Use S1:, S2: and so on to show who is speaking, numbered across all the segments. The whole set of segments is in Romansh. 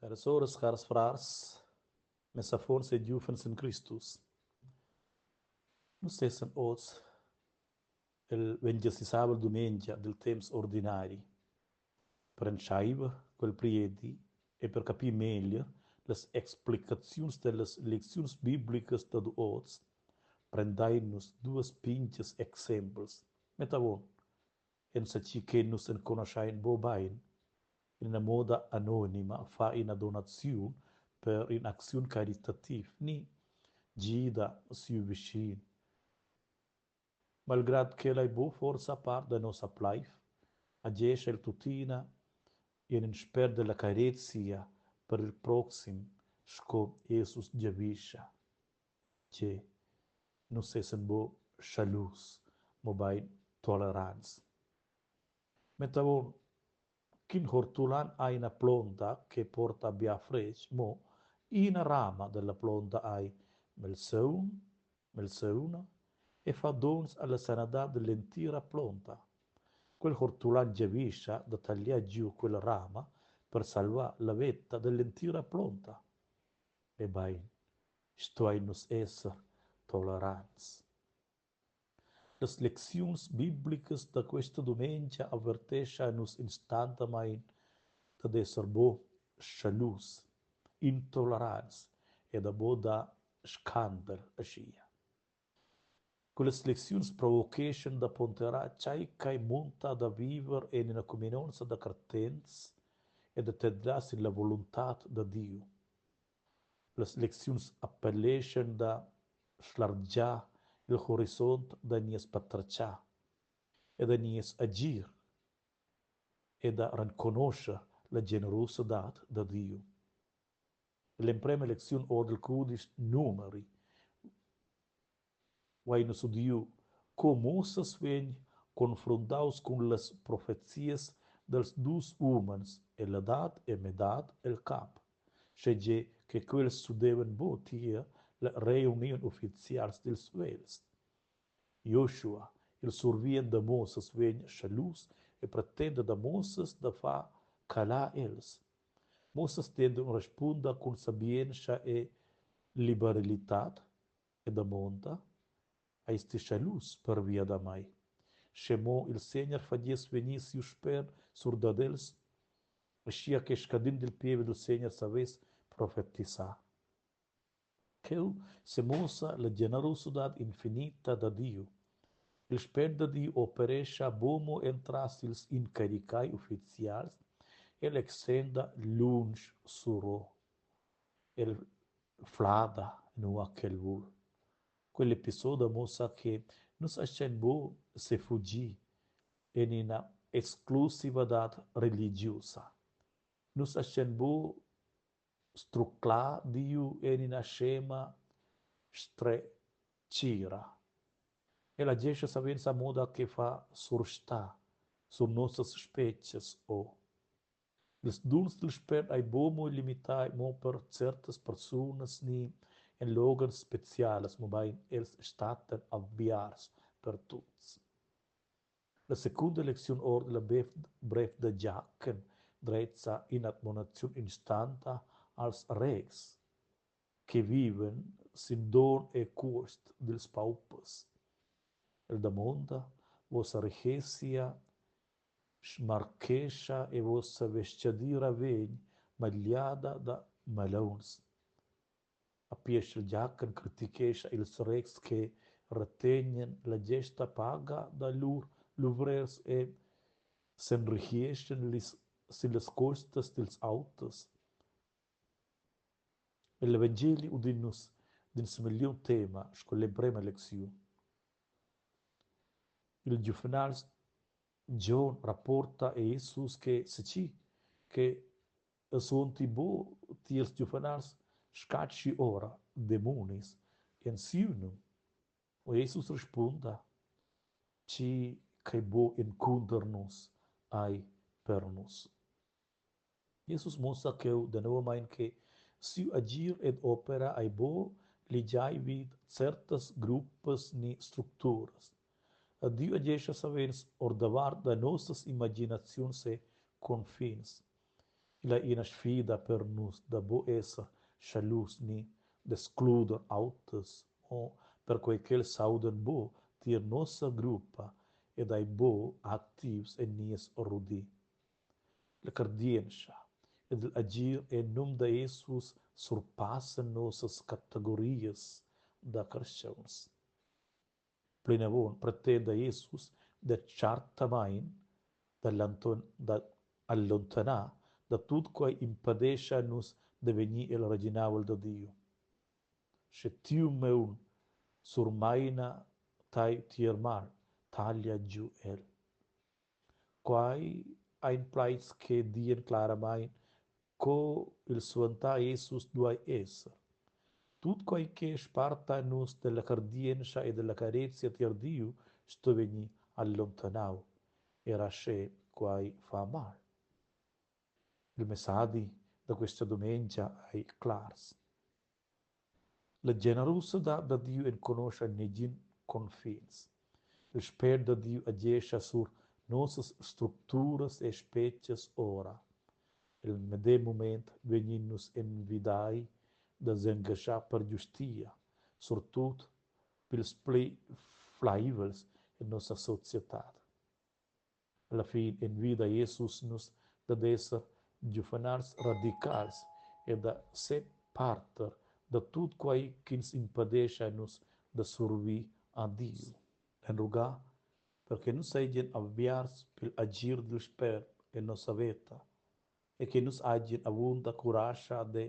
S1: Caras soras, cars frars, mes affons e giuvens en Cristus. Nus essan oz el ventgasisavel dumengia dil temps ordinari. Per entscheiver quel priedi e per capir meglier las explicaziuns dellas lecziuns biblicas dad oz, prendein nus duas pintgas exempels. Metta avon, enzatgi che nus enconuschein buca bein, en ina moda anonima fa ina donaziun per in'acziun caritativ ni gida siu vischin. Malgrad ch'el ei buca forsa part da nossa pleiv, agescha el tuttina en in spert dalla carezia per il proxim sco Jesus giavischa. Che nus essan buca schalus, mobein tolerants. Metta avon ch'in hortulan ha ina plonta che porta bia fretg, mo ina rama dalla plonta ei malsaun, malsauna e fa donns alla sanadad dall'entira plonta. Quel hortulan giavischa da tagliar giu quella rama per salvar la veta dall'entira plonta. Ebein, stuein nus esser tolerants. Las lecziuns biblicas da questa dumengia avertescha nus instantamain dad esser buc schalus, intolerants e da buc dar scandel aschia. Quellas lecziuns provocheschan da ponderar tgei ch'ei munta da viver en ina cuminonza da cartents e da tedlar sin la voluntad da Diu. Las lecziuns appelleschan da slargiar il horizont da nies patratgar e da nies agir e da renconuscher la generusadad da Diu. L'emprema lecziun ord il cudisch Numeri vein nus udiu co Moses vegn confruntaus cun las profezias dals dus umens, Eladad e Medad el camp, schegie che quels s'udevan buc tier la reuniun ufficials dils vegls. Joshua, il survient da Moses, vegn schalus e pretenda da Moses da far calar els. Moses denton respunda cun sabientscha e liberalitad e damonda: Eis ti schalus pervia da mei? Sche mo il Segner fagess vegnir siu spért sur dad els, aschia che scadin dil pievel dil Segner savess profetisar. Cheu semuossa la generusadad infinita da Diu. Il spért da Diu operescha buca mo entras ils incaricai ufficials, el extenda lunsch suror. El flada nua ch'el vul. Quell'episoda muossa che nus astgein buc sefugir en ina exclusivadad religiusa. Nus astgein buc struclar Diu en ina schema stretgira. El agescha savens a moda che fa surstar sur nossas specias o. Ils duns dil spert ei buca mo limitai mo per certas persunas ni en loghens specialas, mobein els stattan aviarts per tuts. La secunda lecziun ord la brev da Giachen drezza in'admonaziun instanta als rehs che vivan sin donn e cuost dils paupers. El damonda: Vossa rihezia smarchescha e vossa vestgadira vegn magliada da malauns. Apieschel Giachen critichescha ils rehs che retegnan la gesta paga da lur luvrers e s'enrihieschan sillas costas dils auters. Egl evangeli udin nus d'in semegliont tema sco l'emprema lecziun. Ils giuvnals Gion rapporta a Jesus che sechi che suonti buc tiels giuvenals scatschi ora demunis en siu num. Mo Jesus rispunda: Tgi ch'ei buc encunter nus, ei per nus. Jesus muossa cheu danovamein che siu agir ed opera ei buc ligiai vid certas gruppas ni structuras. E Diu agescha savens ordavart da nossas imaginaziuns e confins. Igl ei ina sfida per nus da buc esser schalus ni d'excluder auters mo perquei ch'els s'audan buc tier nossa gruppa ed ein buc activs en nies rudi. La cardientscha ed igl agir en num da Jesus surpassan nossas categorias da carstgauns. Plinavon pretenda Jesus detschartamein da allontanar da tut quei impedescha nus da vegnir el reginavel da Diu. Sche tiu maun surmeina tei tier mal, taglia giu el. Quai ein plaids che dian claramein co il suentar Jesus duai esser. Tut quai che sparta nus dalla cardientscha e dalla carezia tier Diu sto vegnir allontanau, era sche quai fa mal. Il messadi da questa dumengia ei clars. La generusadad da Diu enconoscha negin confins. Il spért da Diu agescha sur nossas structuras e specias ora. El medem mument vegnin nus envidai da s'engaschar per giustia, surtut pils pli fleivels en nossa societad. Alla fin envida Jesus nus dad esser giuvenals radicals e da separter da tut quei ch'ins impedescha nus da survir a Diu. Enrugar per che nus seigien aviarts pigl agir dil Spert en nossa veta e che nus hagien avunda curascha de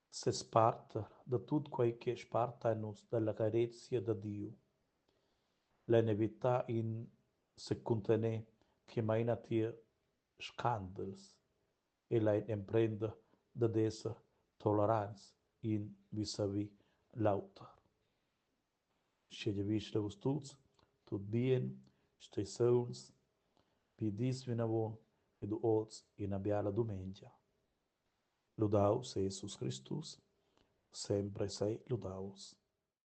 S1: sesparter da tut quei che sparta nus dalla carezia da Diu. Lein evitar in secuntener che meina tier scandals e lein emprender dad esser tolerants in visavi l'auter. Sche giavischel a vus tuts tut bien, stei sauns, bi dis vinavon ed oz ina biala dumengia. Ludaus Jesus Cristus, sempre sei ludaus.